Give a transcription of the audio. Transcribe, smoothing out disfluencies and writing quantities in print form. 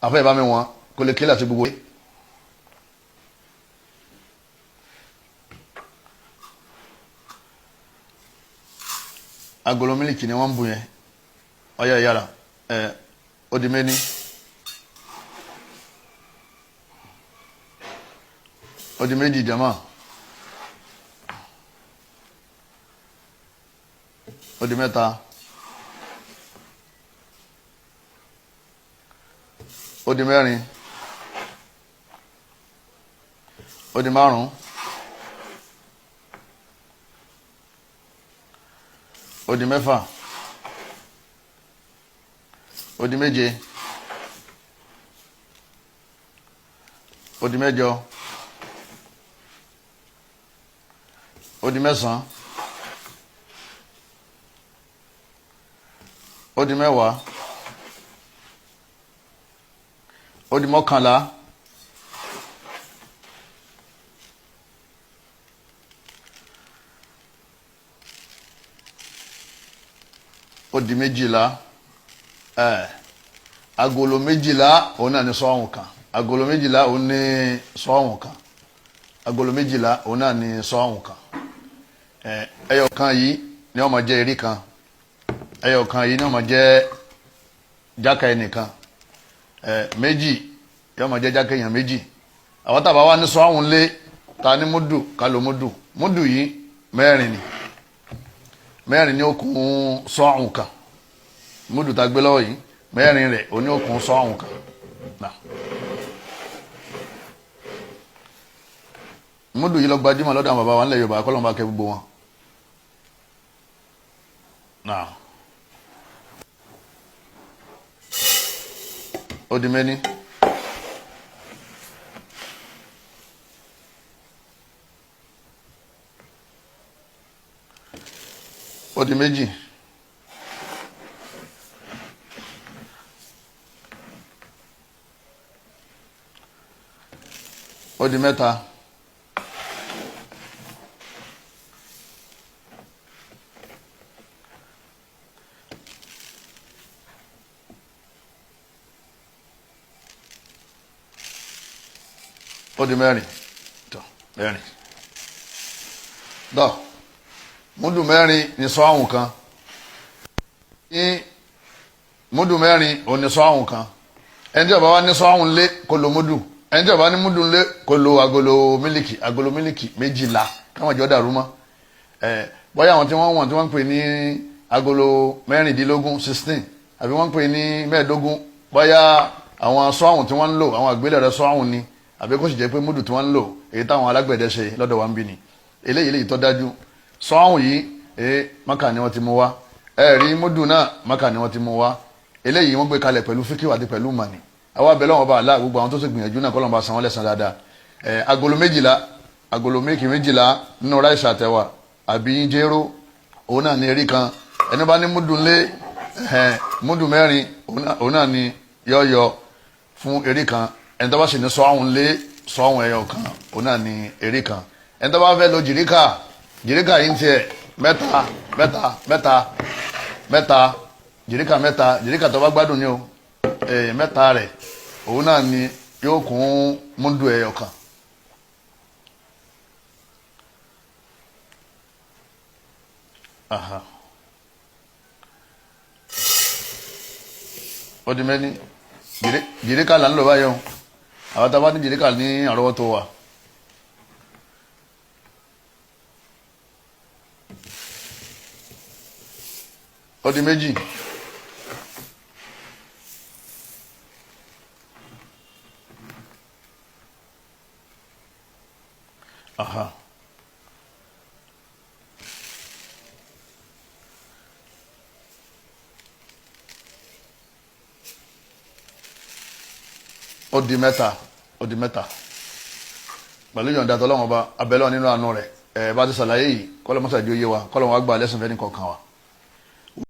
Àfẹ́ ìbámi wọn kò lè kílẹ̀ àti gbogbo. Agolo mílìkì ni wọ́n ń bu yẹn. Ọyá yàrá ẹ ó di méní. Ó di méjì jama. Ó di mẹ́ta. Ó di mẹ́rin. Ó di márùn. Ó di mẹ́fà. Ó di méje. Ó di mẹ́jọ. Ó di mẹ́sàn-án. Ó di mẹ́wàá. Ó di mọ́kànlá. Ó di méjìlá. Agolo méjìlá òun náà ní sọ́ọ̀hún kan. Agolo méjìlá òun ní sọ́ọ̀hún kan. Agolo méjìlá òun náà ní sọ́ọ̀hún kan. Ẹyọ kan yìí ni ó máa jẹ́ erí kan. Ẹyọ kan yìí ni ó máa jẹ́ jáka ẹnìkan. Méjì yóò máa jẹ́ jáka èèyàn méjì. Àwọn tàbá wa ní sọ́ọ̀hún lé ta ní múdù ká ló múdù. Múdù yìí mẹ́rin ni. Mẹ́rin ni ó kún sọ́ọ̀hún kan. Múdù tá gbé lọ́wọ́ yìí mẹ́rin rẹ̀ ó ní ó kún sọ́ọ̀hún kan. Múdù yìí lọ gbajúmọ̀ lọ́dọ̀ àwọn bàbá wa nílẹ̀ Yorùbá, kọ́ ló ń bá kẹ́ gbogbo wọn. Ó di méní. Ó di méjì. Ó di mẹ́ta. Ó di mẹ́rin. Tọ́ mẹ́rin. Tọ́ múdù mẹ́rin ní sọ́ọ̀hún kan. Ní múdù mẹ́rin ò ní sọ́ọ̀hún kan. Ẹni tí ó bá wá ní sọ́ọ̀hún lé kó lo múdù. Ẹni tí ó bá ní múdù lé kó lo agolo mílìkì. Agolo mílìkì méjìlá káwọn jọ dàrú mọ́. Bóyá àwọn tí wọ́n wọ̀n tí wọ́n ń pè ní agolo mẹ́rìndínlógún 16 àbí wọ́n ń pè ní mẹ́ẹ̀ẹ́dógún. Bóyá àwọn sọ́ọ̀hún tí wọ́n ń lò àwọn àgbélẹ̀rẹ̀ sọ́ọ̀hún ni, àbí kó sì jẹ́ pé múdù tí wọ́n ń lò èyí táwọn alágbẹ̀dẹ ṣe lọ́dọ̀ wa ń bí ni. Eléyìí tó dájú. Sọ́ọ̀hún yìí Mákà ni wọ́n ti mú wá. Rí múdù náà Mákà ni wọ́n ti mú wá. Eléyìí wọ́n gbé kalẹ̀ pẹ̀lú fíkíw àti pẹ̀lú màní. Àwa abẹ́lẹ́ wọn bá àlá gbogbo àwọn tó sì gbìyànjú náà kọ́lọ́n bá san wọ́n lẹ́san dáadáa. Agolo méjìlá, agolo méjì méjìlá nínú ráìsì àtẹ̀wà àbí jéró òun náà ní erí kan. Ẹni bá ní múdù ńlé múdù mẹ́rin òun náà ní yọ̀ọ̀yọ̀ fún erí kan. Ẹni tó bá sì ní sọ́ọ̀hún lé sọ́ọ̀hún ẹyọ kan òun náà ní erí kan. Ẹni tó bá fẹ́ lo jìríkà, jìríkà yìí ń tiẹ̀ mẹ́ta mẹ́ta mẹ́ta mẹ́ta jìríkà mẹ́ta, jìríkà tó bá gbádùn ni o, mẹ́ta rẹ̀ òun náà ni yóò kún múdù ẹyọ kan. Ó di mẹ́ni. Jìríkà là ń lò báyọ̀. Àwọn tá a bá ní jìríkà ní àrọ́wọ́tó wa. Ó di méjì. Ó di mẹ́ta. Ó di mẹ́ta. Pẹ̀lú ìyọ̀ǹda tọ́lọ́wọ́n ọba abẹ́lẹ́ nínú àánú rẹ̀. Bá ti ṣàlàyé yìí kọ́lọ́ mọ́sàájú yé wa, kọ́lọ́ wọn gbà lẹ́sìn fẹ́ni kọ̀ọ̀kan wa.